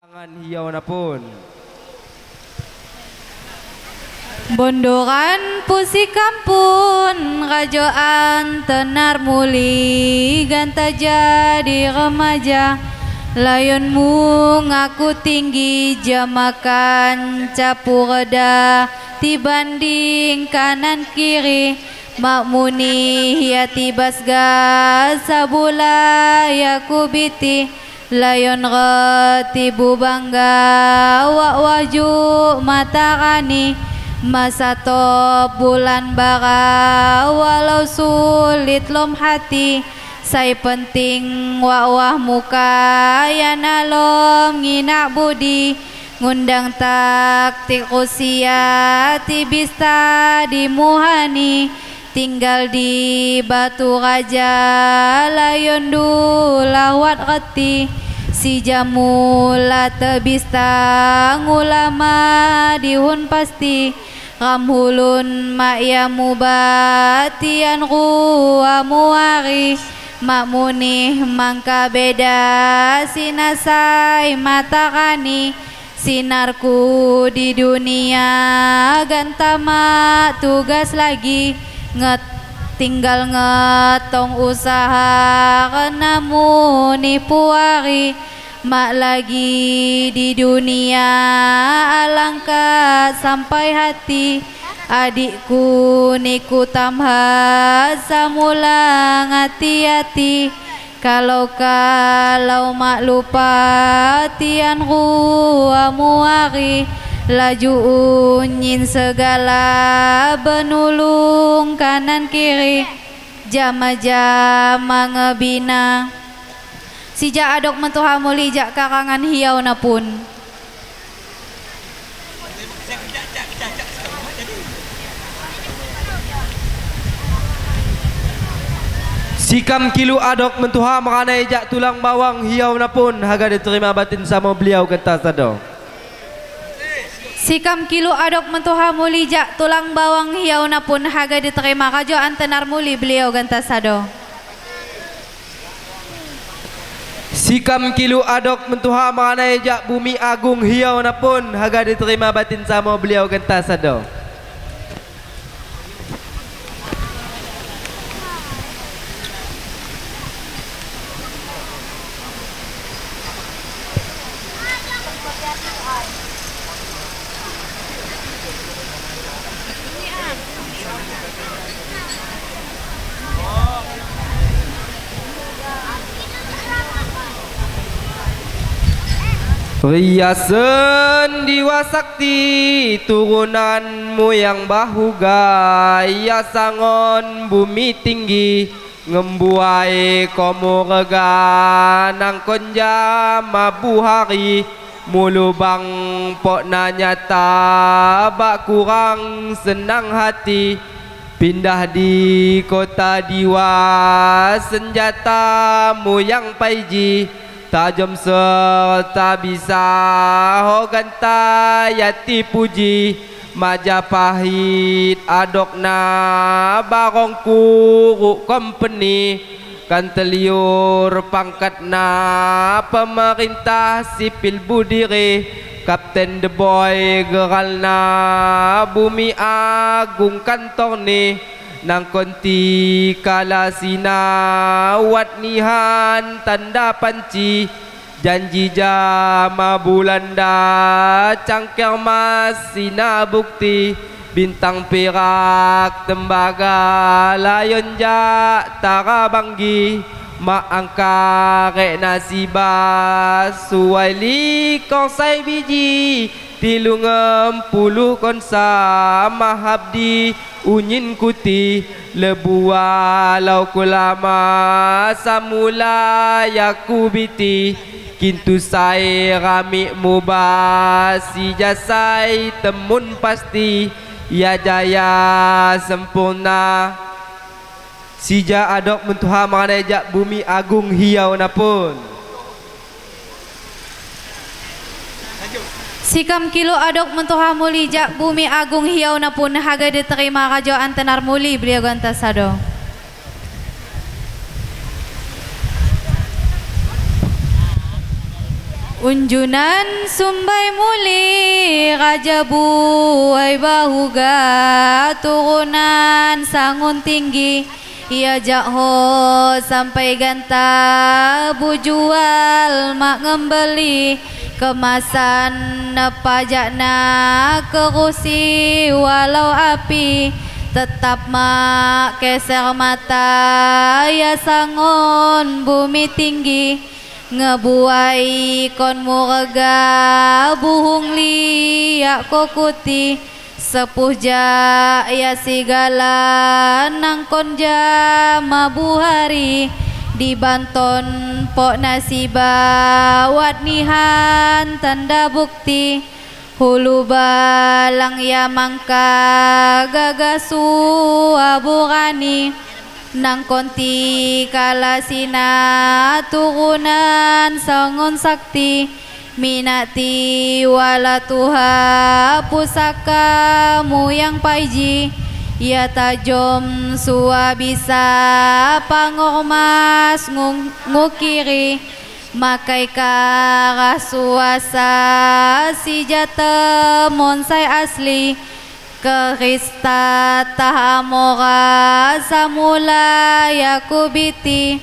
Karangan hiau napun. Bondoran pusi kampun rajoan tenar muli ganta jadi remaja layonmu ngaku tinggi jamakan capu reda dibanding kanan kiri makmuni ya tibas sabula ya kubiti layon retibu bangga wak waju matarani masa top bulan bara walau sulit lom hati sai penting wak wah muka ya nalom nginak budi ngundang taktik usia tibista di muhani tinggal di Batu Raja layon dulawat reti si jamula tebista ngulama dihun pasti ramhulun mak ya mubatian ruwa muari makmunih mangka beda sinasai matarani sinarku di dunia gantama tugas lagi nget tinggal ngetong usaha renamu nipuari mak lagi di dunia alangkah sampai hati adikku niku tamha samula ngati-hati kalau kalau mak lupa tian ruwa muari laju unyin segala benulung kanan kiri jama-jama ngebina sijak adok mentuha muli jak karangan hiau napun. Sikam kilu adok mentuha meranai jak tulang bawang hiau napun haga diterima batin sama beliau gentas sado. Sikam kilu adok mentuha muli jak tulang bawang hiau napun haga diterima rajo antenar muli beliau gentas sado. Sikam kilu adok mentuha meranai jak bumi agung hiau napun haga diterima batin sama beliau gentas sado. Riasen diwa sakti turunanmu yang bahuga ya sangon bumi tinggi ngembuai komu rega nang konja mabuhari mulu bang pok nanyata bak kurang senang hati pindah di kota diwa senjatamu yang paiji tajam serta bisa hoganta yati puji Majapahit adokna barong kuruk company kan teliur pangkatna pemerintah sipil budiri Kapten the boy geralna bumi agung kantor ni nang konti kalasina wat nihan tanda panci janji jama bulanda cangkir masina bukti bintang perak tembaga layon jak tara banggi mak angkarek nasiba suai kongsai biji tilu ngempuluh konsa mahabdi unyin kuti lebua lau kulama samula yakubiti kintu sai ramik mubasi jasai temun pasti ya jaya sempurna sija adok mentuha mengenai jak bumi agung hiau napun. Sikam kilo adok mentuha muli jak bumi agung hiau napun haga diterima rajo antenar muli beliau gantasado. Unjunan Sumbai Muli Raja Buai Bahuga turunan Sangun tinggi ia jaho sampai ganta bujual mak ngembeli kemasan pajakna kerusi walau api tetap mak keser mata ya Sangon bumi tinggi ngebuai kon murega buhung liak kokuti sepuh ja ya sigala nangkon jama buhari di Banton pok nasiba wat nihan tanda bukti hulu balang ya mangka gagasu aburani nang konti kalasina turunan Sangon sakti minati wala tuha pusaka muyang paiji ya tajom sua bisa pangormas ngukiri makai karah suasa si jata monsai asli Kerista tahamora samula yakubiti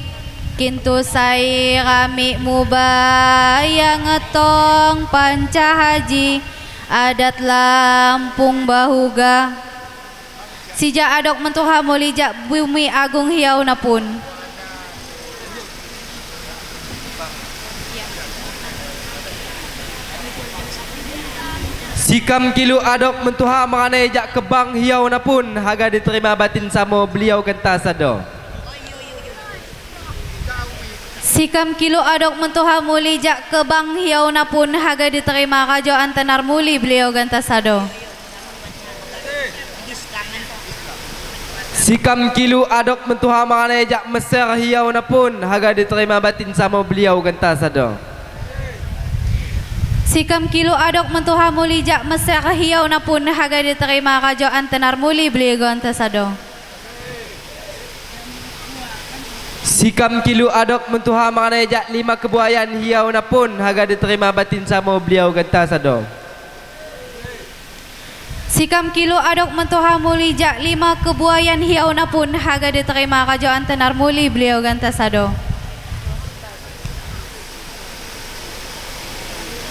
kintu sai rami mubaya ngetong panca haji adat Lampung Bahuga sija adok mentuha mulijak bumi agung hiau napun. Sikam kilu adok mentuha mengenai jak kebang hiau napun haga diterima batin samo beliau genta sado. Sikam kilu adok mentuha muli jak kebang hiau napun haga diterima raja antenar muli beliau genta sado. Sikam kilu adok mentuha mengenai jak Mesir hiau napun haga diterima batin samo beliau genta sado. Sikam kilu adok mentuha muli jak Mesir hiau napun haga diterima raja antenar muli beliau genta sado. Sikam kilu adok mentuha mengenai jak lima kebuayan hiau napun haga diterima batin samo beliau genta sado. Sikam kilu adok mentuha muli jak lima kebuayan hiau napun haga diterima raja antenar muli beliau genta sado.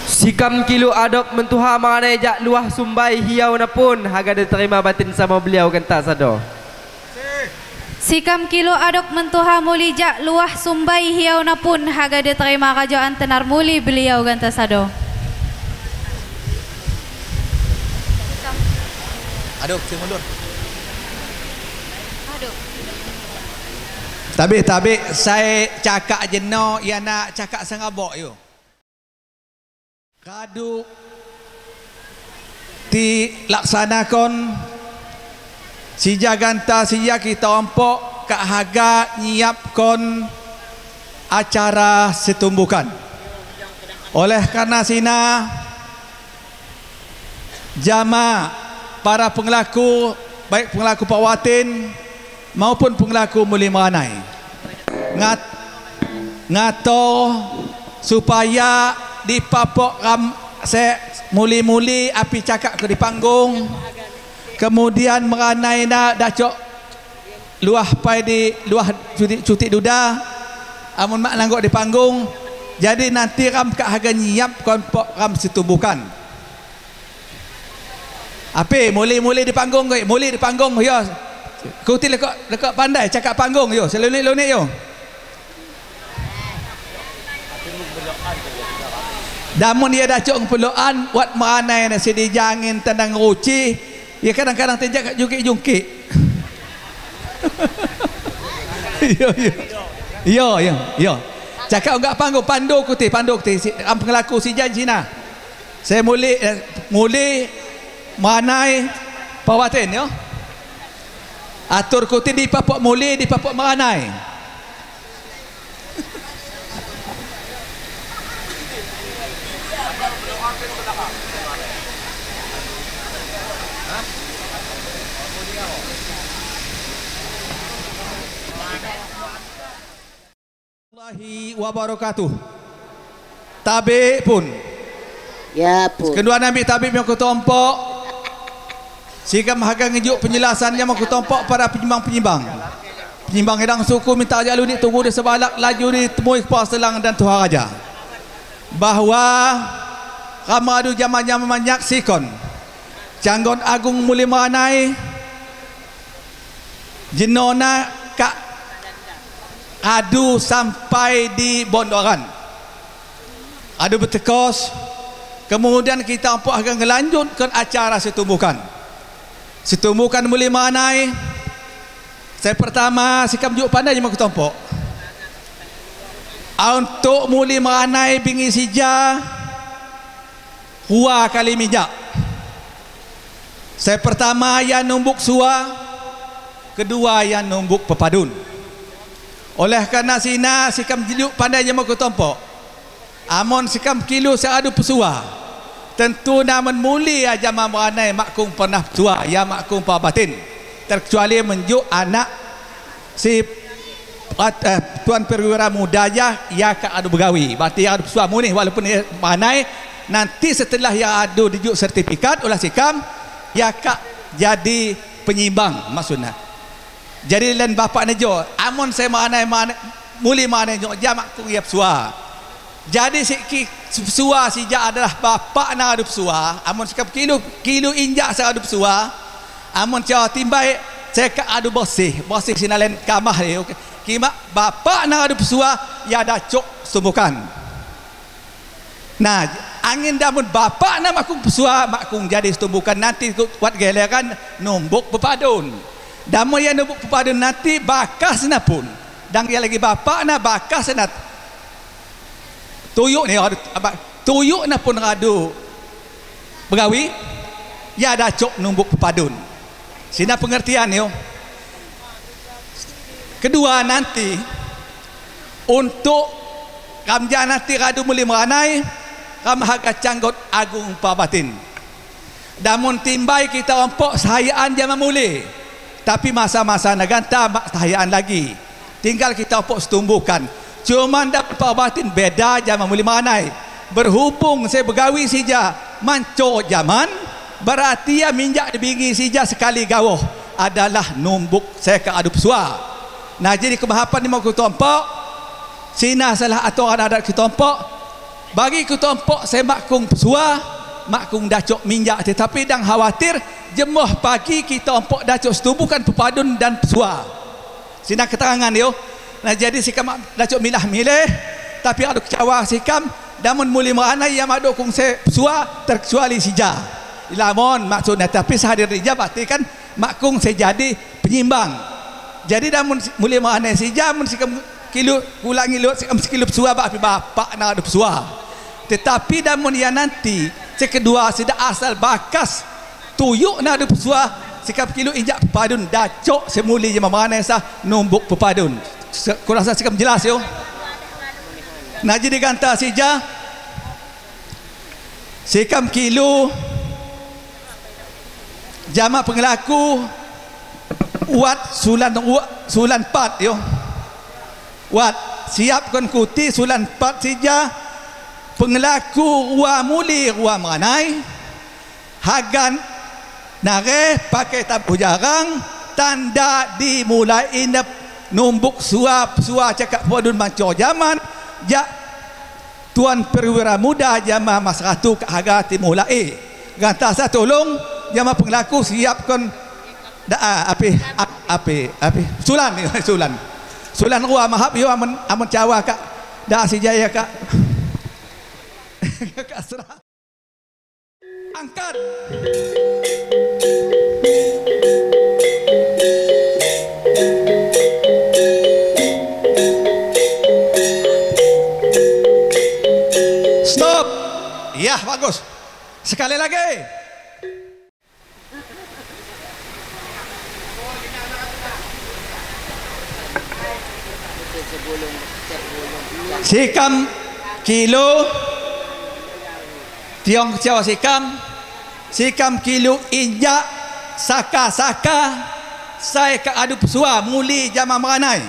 Sikam kilu adok mentuha mengenai jak luah Sumbai hiau napun haga diterima batin sama beliau genta sado. Sikam kilu adok mentuha muli jak luah Sumbai hiau napun haga diterima raja antenar muli beliau genta sado. Aduk, saya mundur. Aduk. Tapi saya cakap jeno, ia nak cakap sengabok yo. Kadu dilaksanakan sija ganta sija kita ompok kak haga nyiapkon acara setumbukan. Oleh karena sina jama para penglaku baik penglaku Pawatin maupun penglaku Muli Meranai ngato supaya di papok ram se muli-muli api cakap ke di panggung kemudian meranai na dacok luah pai di luah cuti duda amun mak langgok di panggung jadi nanti ram kak harga nyiap konpok ram setumbukan. Api muli-muli di panggung koi muli di panggung yo kuti lekok pandai cakap panggung yo selunik-lunik yo. Namun dia dah cok peluan buat meranai nasi dijangin tendang ruci ya kadang-kadang tinjak jungkik-jungkik. Yo yo. Yo yo yo. Cakap enggak panggung pandu kuti am penglaku si janjina. Saya muli muli meranai pawatin yo. Atur kuti di papok muli di papok meranai. Warahmatullahi wabarakatuh. Tabik pun. Ya pun. Kedua nabi tabik yang kutompok. Sikam haga ngejuk penjelasannya mau kutompok para penyimbang-penyimbang. Penyimbang hidang suku minta ajak lu ni tunggu di sebalak laju ditemui kepala selang dan Tuhan Raja. Bahwa ramadu zaman-zaman menyaksikan Canggon Agung Muli Meranai jenona kak adu sampai di Bondoran. Adu bertekos. Kemudian kita ampuk akan melanjutkan acara setumbukan. Setumbukan Muli Meranai. Saya pertama sikap juk pandai je aku tompok. Untuk Muli Meranai bingi sija dua kali minyak. Saya pertama yang numbuk sua, kedua yang numbuk pepadun. Oleh kerana sina sikam juk pandai je aku tompok. Amon sikam kilo saya adu pesua. Tentu namun muli aja meranai makkum pernah tua ya makkum pabatin. Terkecuali menjuk anak si tuan perwira muda ya ya ka adu begawi. Berarti yang adu pesua mu ni walaupun dia meranai nanti setelah yang adu dijuk sertifikat oleh sikam ya ka jadi penyimbang maksudnya. Jadi lain bapak nejo amon saya meranai muli meranai jo ja makkum ya pesua. Jadi si pesua sijak adalah bapak nak adu pesua, amun sikap kilo kilo injak saya adu pesua, amun cara timbai saya ke adu bersih, bersih sinalen kamah dia. Kimak bapak nak adu pesua ya dah cok sumbukan. Nah, angin damun bapak nak makung pesua, makung jadi setumbukan nanti kuat geleran numbuk pepadun. Damun yang numbuk pepadun nanti bakas na pun. Dan yang lagi bapak nak bakas na tuyuk ni tuyuk na pun radu begawi ya dah cok numbuk pepadun. Sina pengertian yo. Kedua nanti untuk kamja nanti radu muli meranai kam haga canggot agung pabatin. Damun timbai kita ompok sahayaan jaman muli. Tapi masa-masa naganta mak sahayaan lagi. Tinggal kita ompok setumbukan. Cuman dapat batin beda zaman muli meranai. Berhubung saya begawi sija manco zaman berarti ya minjak dibingi sija sekali gawuh adalah numbuk saya ke adu pesua. Nah jadi kebahapan ni mau kutompok sina salah atau adat kutompok bagi kutompok saya makung pesua makung dacok minjak tetapi dang khawatir jemuh pagi kita ompok dacok setumbukan pepadun dan pesua. Sina keterangan yo. Nah jadi sikam dacok milah milih tapi ada kecewa sikam damun muli meranai yang ada kung se pesua terkecuali sija. Lamun maksudnya tapi sehadir dija berarti kan makung se jadi penyimbang. Jadi damun muli meranai sija mun sikam kilo ulangi lut sikam sekilo pesua bak bapak nak ada pesua. Tetapi damun yang nanti sekedua sudah asal bakas tuyuk nak ada pesua sikap kilo injak pepadun dacok semuli je meranai sah numbuk pepadun. Aku rasa sikap jelas yo. Nah jadi ganta sija sikam kilo jama pengelaku wat sulan sulan pat yo. Wat siapkan kuti sulan pat sija pengelaku wa muli wa meranai hagan nare pakai tabuh jarang tanda dimulai inap numbuk suap sua cakap podun manco zaman jak tuan perwira muda jama mas ratu kat haga timulai gantasa tolong jama penglaku siapkan daa api api api sulan sulan sulan rua mahap yo amun amun cawa kak daa si jaya kak kak serah angkat. Stop. Ya, bagus. Sekali lagi. Sikam kilo tiong kecewa sikam sikam kilo injak saka-saka saya ke adu pesua muli jama meranai.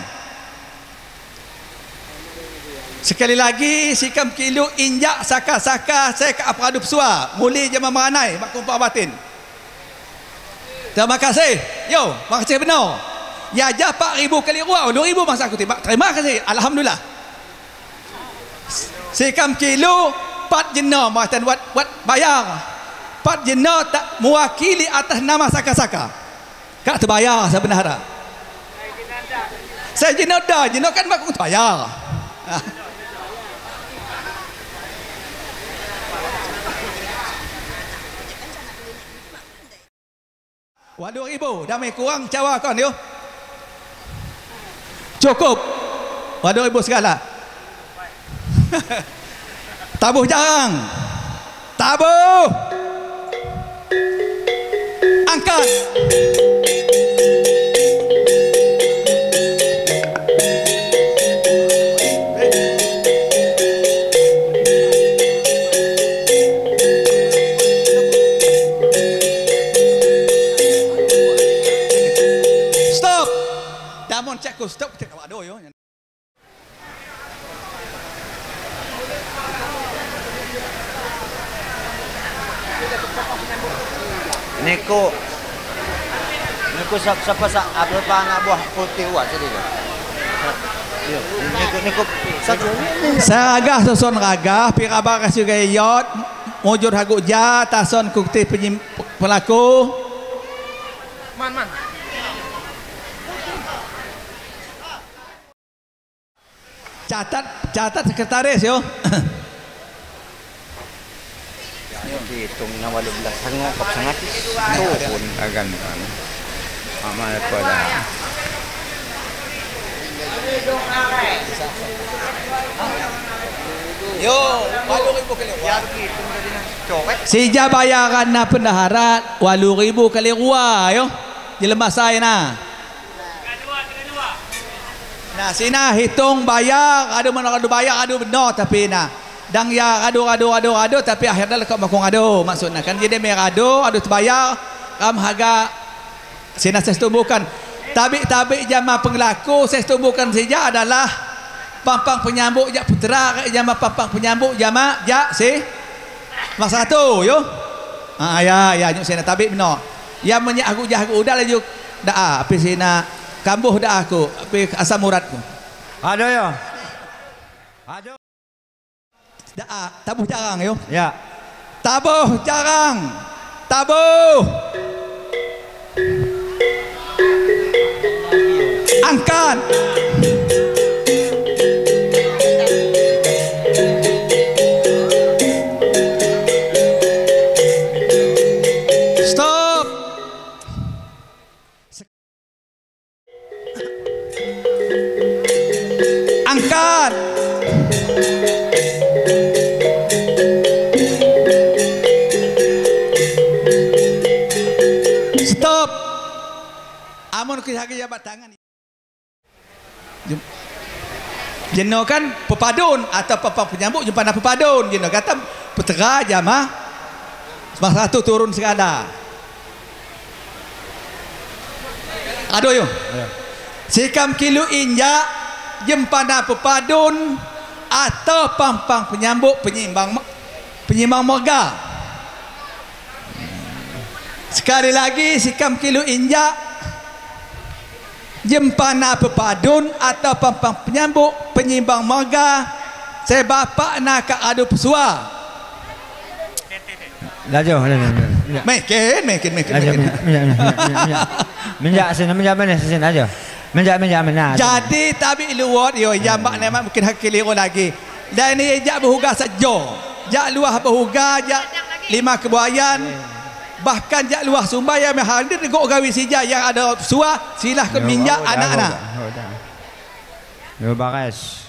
Sekali lagi sikam kilo injak saka-saka saya ke Apradu Pesua muli jama meranai bak kumpar batin. Terima kasih. Yo, makasih benar. Ya ja 4000 kali ruang 2000 masa aku tembak. Terima kasih. Alhamdulillah. Sikam kilo 4 jena matan wat wat bayar. 4 jena tak mewakili atas nama saka-saka. Kak terbayar sebenarnya. Saya jena dah, jena kan aku terbayar. Wah 2000 dah mai kurang cawa kon yo. Cukup. Wah 2000 segala. Tabuh jarang. Tabuh. Angkat. Cek ku stop cek awak do yo. Niko. Niko siapa sak apa anak buah putih buat jadi tu. Niko niko satu. Saragah susun ragah pirabar kasih gayot mujur haguk ja tason kukti penyim pelaku. Man man. Catat catat sekretaris yo. Hitung nama 12 sanggup kop sangat pun agan amal apa dah. Yo, 8.000 kali. Sija bayaran na pendaharat 8.000 kali rua yo. Jelema saya na. Nah, sina hitung bayar, ada mana ada bayar, ada benar tapi nah. Dang ya adu adu adu adu tapi akhirnya lekak makong adu maksudnya kan jadi merah adu adu terbayar kam harga sina saya tumbuhkan. Tabik-tabik jama penglaku saya tumbuhkan saja adalah pampang penyambuk jak putera jama pampang penyambuk jama jak si mas satu yo. Ah ya ya nyuk sina tabik benar. Yang menyak aku jah aku udah laju dah api sina kambuh dah aku, api asam uratku. Ada ya. Ada. Dah, tabuh jarang yo. Ya. Tabuh jarang. Tabuh. Angkat. Stop. Angkat. Stop. Amun kita jabat tangan. Jeno kan pepadun atau papa penyambut jumpa nak pepadun. Jeno kata putera jama satu turun sekada. Aduh yo. Sikam kilo injak jempana pepadun atau pampang penyambut penyimbang penyimbang morga. Sekali lagi sikam kilo injak jempana pepadun atau pampang penyambut penyimbang morga. Saya bapak nak adu pesua. Laju, mekin mekin mekin. Minjak sini, minjak mana sini aja. Minjak minjak mana. Jadi tabi luat yo jambak nemak mungkin hak keliru lagi. Dan ini jak berhuga saja. Jak luah berhuga jak lima kebuayan. Bahkan jak luah sumbai yang hadir gok gawi sija yang ada suah silah ke minjak anak-anak. Yo bagas.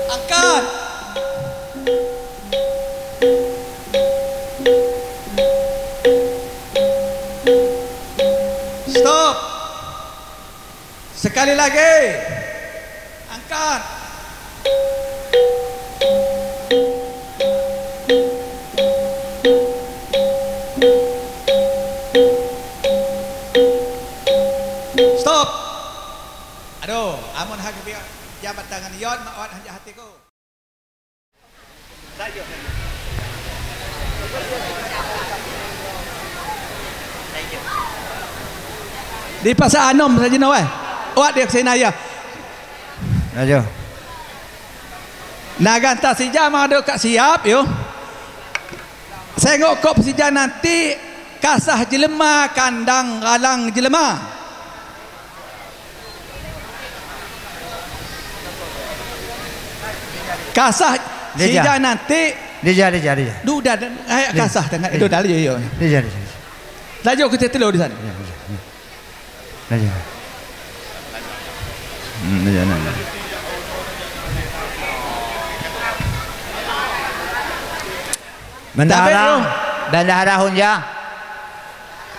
Angkat. Stop. Sekali lagi. Angkat. Stop. Aduh, amun hak biar jabat tangan yon mak wat hajat hatiku. Di pasar Anom saja nak weh. Wat dia kesini ya. Ayo. Nagan tak sija mah ada kat siap yo. Sengok kop sija nanti kasah jelema kandang ralang jelema. Kasah sija nanti Deja. Duda kasah tengah itu dah yo. Deja. Laju kita telur di sana. Deja. Deja. Bendahara hunja.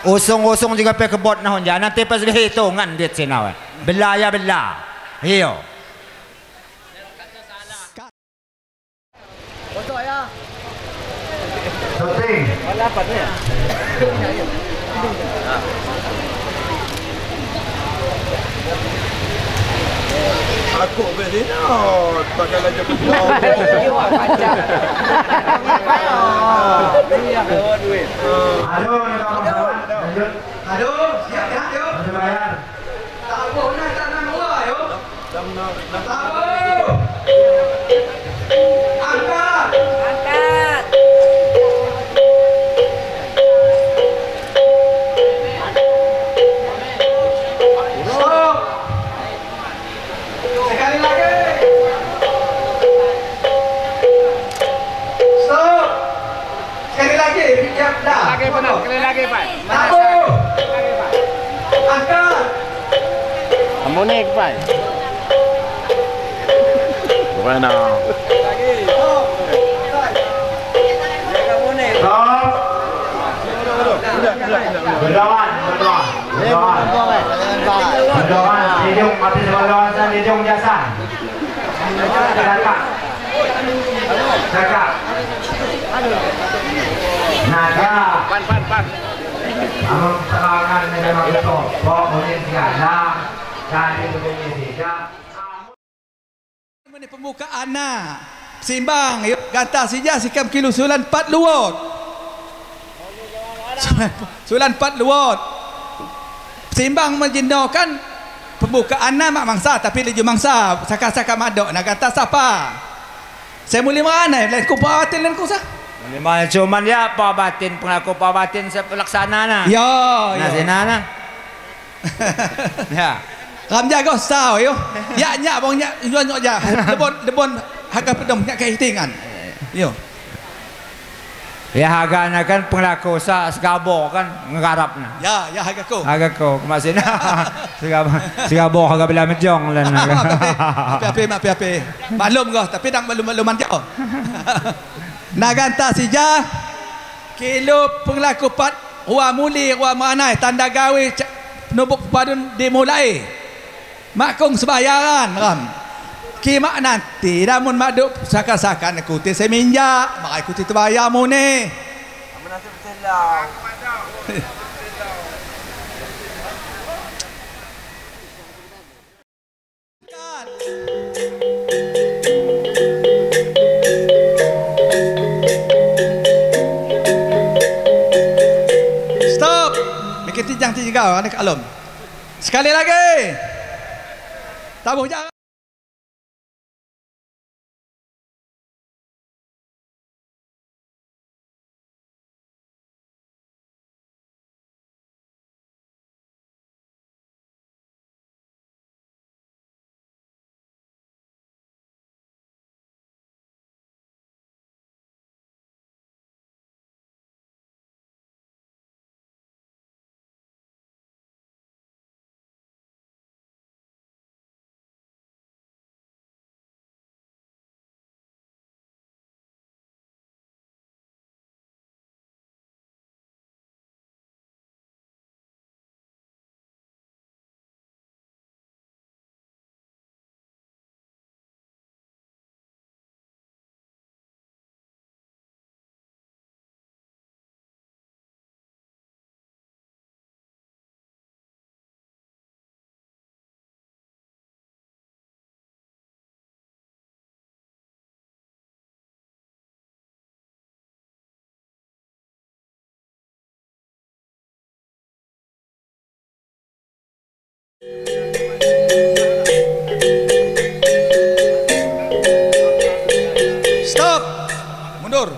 Usung-usung juga pe kebot na hunja. Nanti pas hitungan duit sinawe. Bela ya bela. Iyo. Aku beli no, pakai laju betul. Aduh, siap ya, yo. Tabuh nak tak nak mula yo. Tabuh. Angkat. Angkat. Stop. Sekali lagi. Stop. Sekali lagi. Ya, dah. Lagi benar, sekali lagi, Pak. Tabuh. Angkat. Amunik, Pak. Bueno. Berdoa. Hidung mati berdoa san hidung jasa. Cakap. Naga. Pan. Amung terangan dengan itu, kok boleh segala kali begini tidak. Ini pembukaan na. Simbang, yuk ganta sija sikam kilo sulan 4 luot. Sulan 4 luot. Simbang menjindokan pembukaan na mak mangsa tapi leju mangsa saka-saka madok nak ganta siapa? Saya muli mana? Lain ku batin lain ku sah. Lima cuman ya apa batin pengaku apa batin pelaksana na. Ya. Nah sina na. Ya. Ram jago sao yo. Ya nyak bang nyak jual nyak ja. Lebon harga pedom nyak kehitingan. Yo. Ya harganya kan penglaku sa segabo kan ngegarapna. Ya harga ko. Harga ko maksudnya segabo harga bila mejong lan. Ape. Maklum kau tapi dang maklum-makluman jauh. Naganta sija kilo penglaku pat rua muli rua manai tanda gawe nubuk padun dimulai. Makung sebayaran ram. Kimak nanti namun maduk saka-saka nak kuti seminjak, mak kuti terbayar mu ni. Stop. Mikir tijang tijang anak alum. Sekali lagi. Tabuh jangan. Stop. Mundur.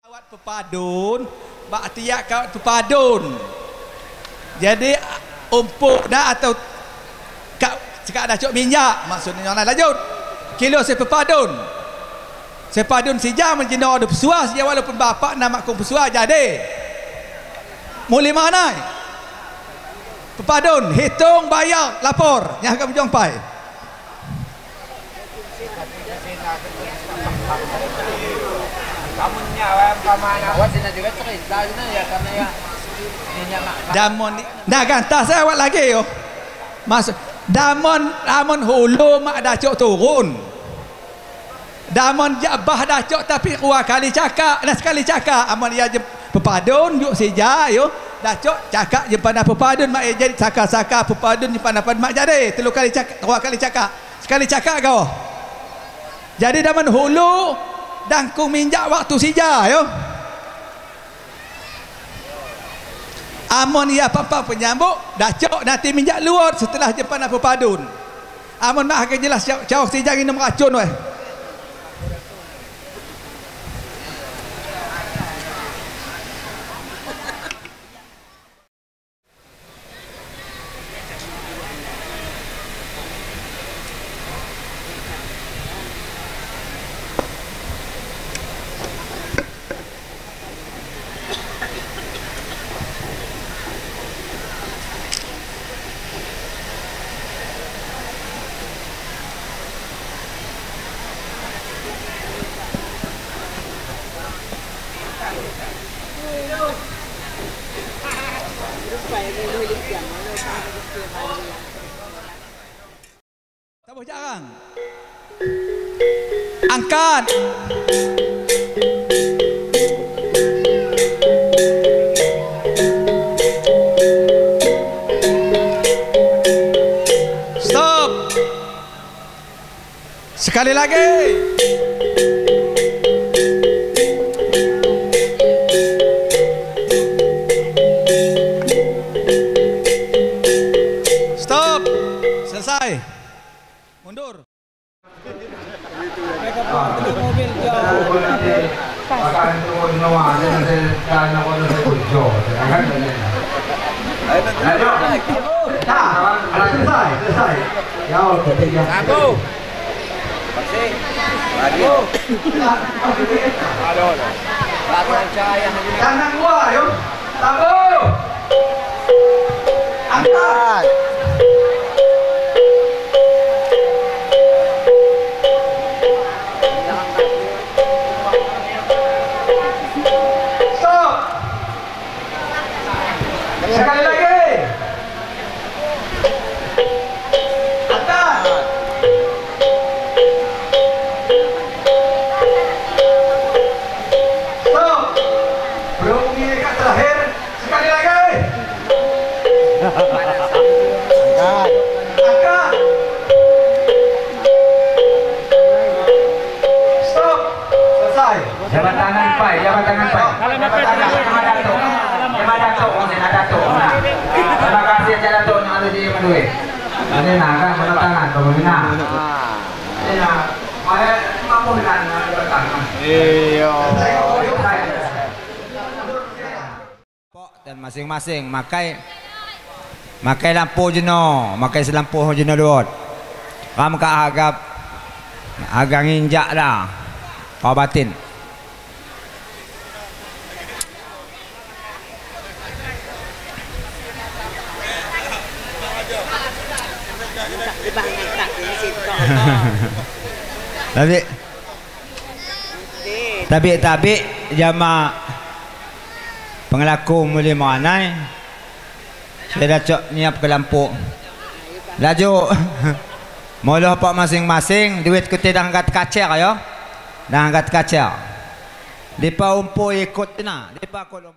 Kawat pepadun, bak tiak kawat pepadun. Jadi umpuk dah atau kak cakap dah cok minyak maksudnya orang lanjut. Kilo sepepadun. Sepadun sejam menjino ada pesuah sejam walaupun bapak nama aku pesuah jadi. Muli mana? Pepadun hitung bayar lapor yang akan berjuang pai. Damon dah gantas saya awak lagi yo. Masuk damon damon hulu mak dah cok turun. Damon jabah dah cok tapi dua kali cakap, dah sekali cakap amon dia je pepadun juk sija yo. Dah cok cakap je pandai pepadun mak jadi saka-saka pepadun je pandai mak jadi telu kali cakap, dua kali cakap. Sekali cakap kau. Jadi damon hulu dangkung minjak waktu sija yo. Amon ia papa penyambuk dah cok nanti minjak luar setelah je pandai pepadun. Amon mak akan jelas jauh sija minum racun weh. Tabuh jarang. Angkat. Stop. Sekali lagi. Stop. Selesai. Mundur. Selesai, selesai. Aku. Tangan gua, yo. Tabuh. Angkat. Stop. Sekali lagi. Angkat. Stop. Belum kat terakhir. Sekali lagi. Angkat. Angkat. Stop. Selesai. Jabat tangan pai, jabat tangan pai. Jabat tangan sama datuk. Jabat datuk, nak datuk. Terima kasih aja datuk nak ada di duit. Ini nak kan jabat tangan, kau nak. Ini nak, maya mampu nak jabat tangan. Iyo. Dan masing-masing makai lampu jeno, makai selampu jeno duot. Ram ka agak agak nginjak dah. Kau batin. Tapi jama pengelaku muli mengenai saya dah cok niap ke lampu laju muluh pak masing-masing duit kita dah angkat kacer yo, dah angkat kacer depa umpu ikut na depa kolom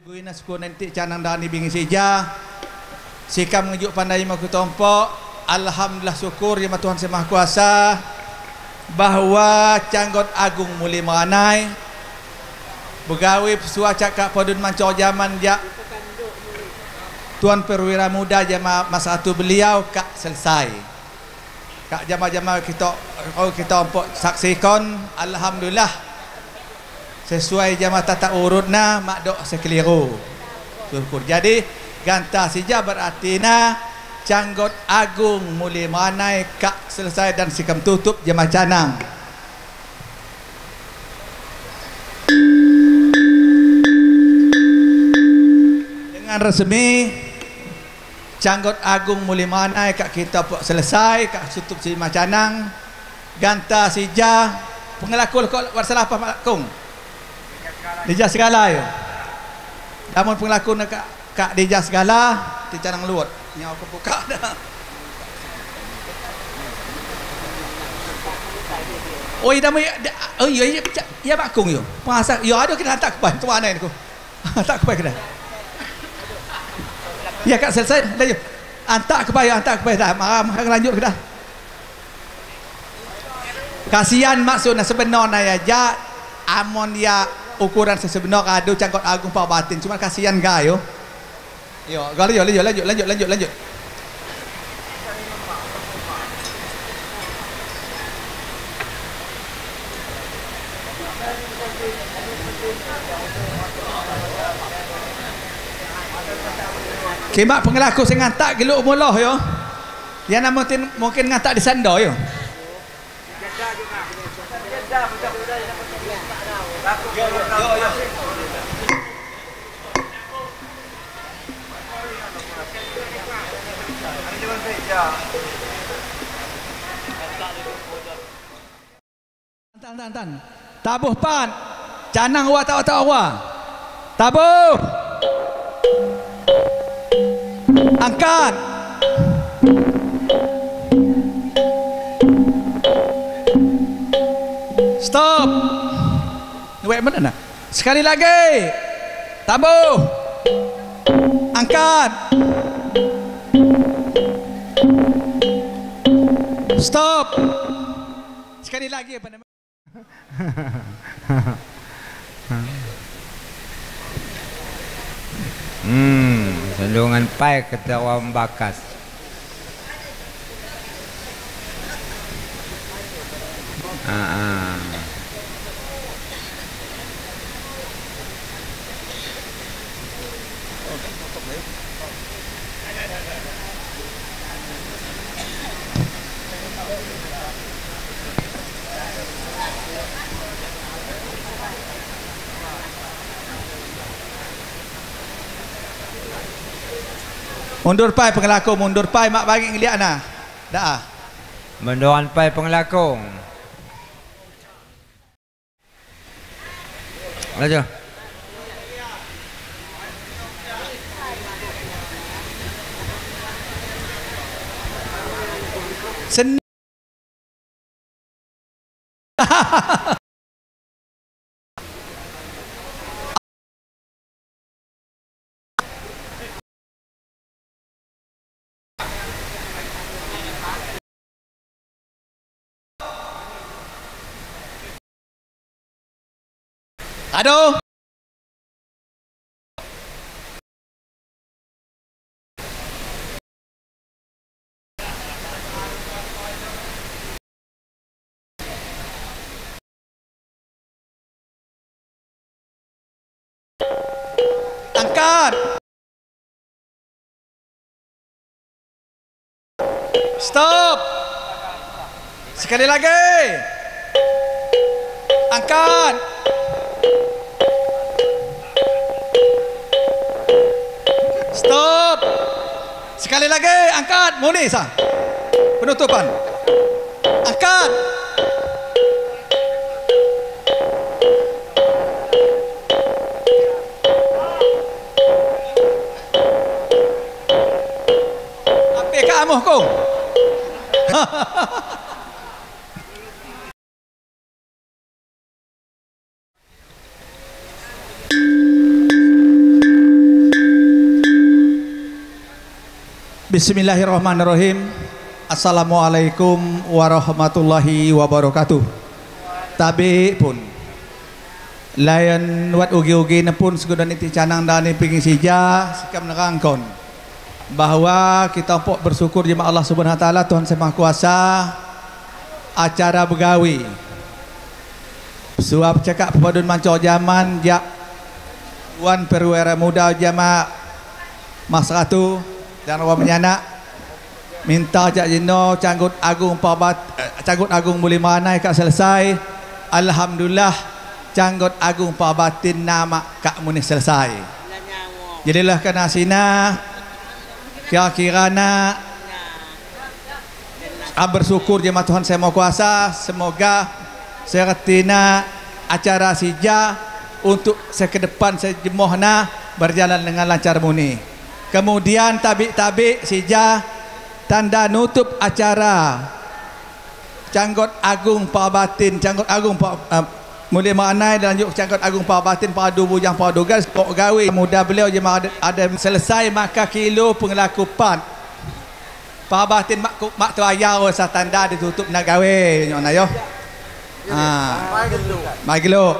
guina suku nanti canang dani bingi seja sikam ngejuk pandai mau tompok. Alhamdulillah syukur ya Tuhan Yang Maha Kuasa bahwa Canggot Agung muli meranai begawe pesua cakap padun mancor zaman jak Tuan Perwira Muda jama Mas Ratu beliau kak selesai. Kak jama-jama kita oh kita empok saksikan alhamdulillah sesuai jama tata urutna mak dok sekeliru. Syukur. Jadi ganta sija berarti na Canggot Agung Muli Meranai kak selesai dan sikam tutup jama canang. Dengan resmi Canggot Agung Muli Meranai kak kita pok selesai kak tutup si macanang ganta sija pengelaku kok warsalah apa makung dija segala yo. Namun pengelaku nak kak dija segala di canang luot nyawa aku buka dah. Oi dah oh iya ya makung yo. Pengasas yo ada kita hantar kepai tu mana aku. Tak kepai kena. Ya kak selesai dah yo. Antar kepai dah. Marah lanjut ke dah. Kasihan maksudnya sebenarnya ya ja amon ya ukuran sesebenar adu Canggot Agung Pak Batin cuma kasihan gayo. Yo, gali yo lanjut. Kimak pengelaku sing ngantak geluk moloh yo. Yang nama mungkin ngantak di sando yo. Yo. Tan. Tabuh pan. Canang wa tak wa. Tabuh. Angkat. Stop. Wait mana nak? Sekali lagi. Tabuh. Angkat. Stop. Sekali lagi apa nama? Sandungan pai ketawa bakas. Mundur pai pengelaku, mundur pai mak bagi ngeliat nah. Dah. Munduran pai pengelaku. Laju. Sen Aduh. Angkat. Stop. Sekali lagi. Angkat. Stop. Sekali lagi angkat. Muli sah. Penutupan. Angkat. Apa kat amuh kau? Bismillahirrahmanirrahim. Assalamualaikum warahmatullahi wabarakatuh. Tabi pun layan wat ugi-ugi ne pun segudan iti canang dani pingin sija sikam nerangkon. Bahwa kita pok bersyukur jema Allah Subhanahu Wa Taala Tuhan Maha Kuasa acara begawi. Suap cakap pepadun manco zaman jak Tuan Perwira Muda jama Mas Ratu dan orang menyanak minta jak jeno canggut agung pabat canggut agung boleh manai kak selesai. Alhamdulillah canggut agung pabatin nama kak muni selesai. Jadilah kena sina kira-kira nak bersyukur jema Tuhan Saya Maha Kuasa. Semoga sertina acara sija untuk saya ke depan saya jemohna berjalan dengan lancar muni. Kemudian tabik-tabik sija tanda nutup acara Canggot Agung Pabatin, Canggot Agung Mulia Ma'anai dan lanjut Canggot Agung Pabatin Padu Bujang Padu Gas Pok Gawe muda beliau jema ada selesai maka kilo pengelakupan Pabatin mak mak tu ayah sa tanda ditutup nak gawe nyo na yo. Ha. Maglo.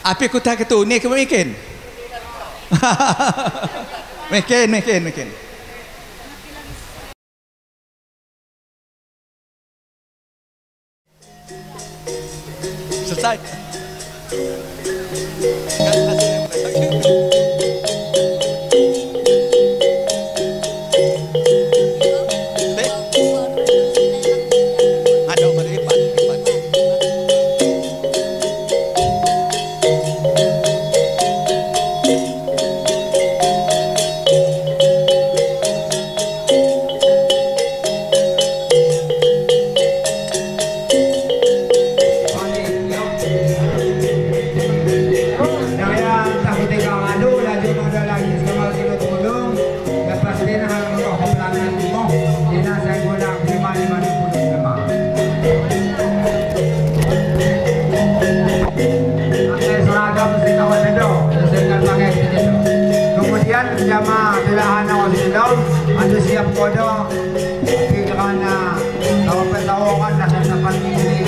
Api ku tak ketu ni ke bikin. Bikin. Selesai. Ada siap kodo kerana tawaran dah dapat ini.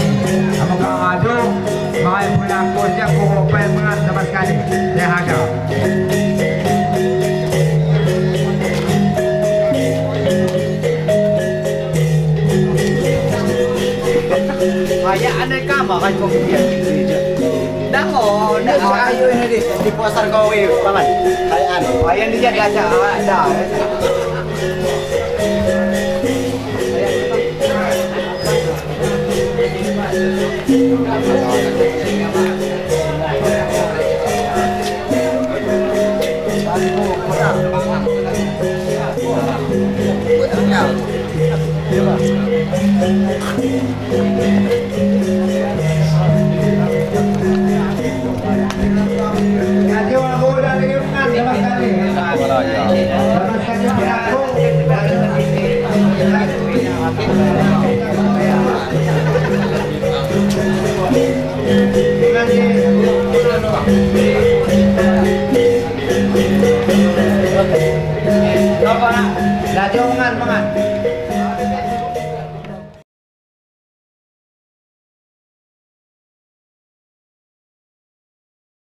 Apakah adu mai pelaku siap kumpul mengat sama sekali. Saya harap. Kaya aneh ka makan ko biya. Dako, na ayo ini di pasar kowe paman. Kayaan. Ayan dia ada ada.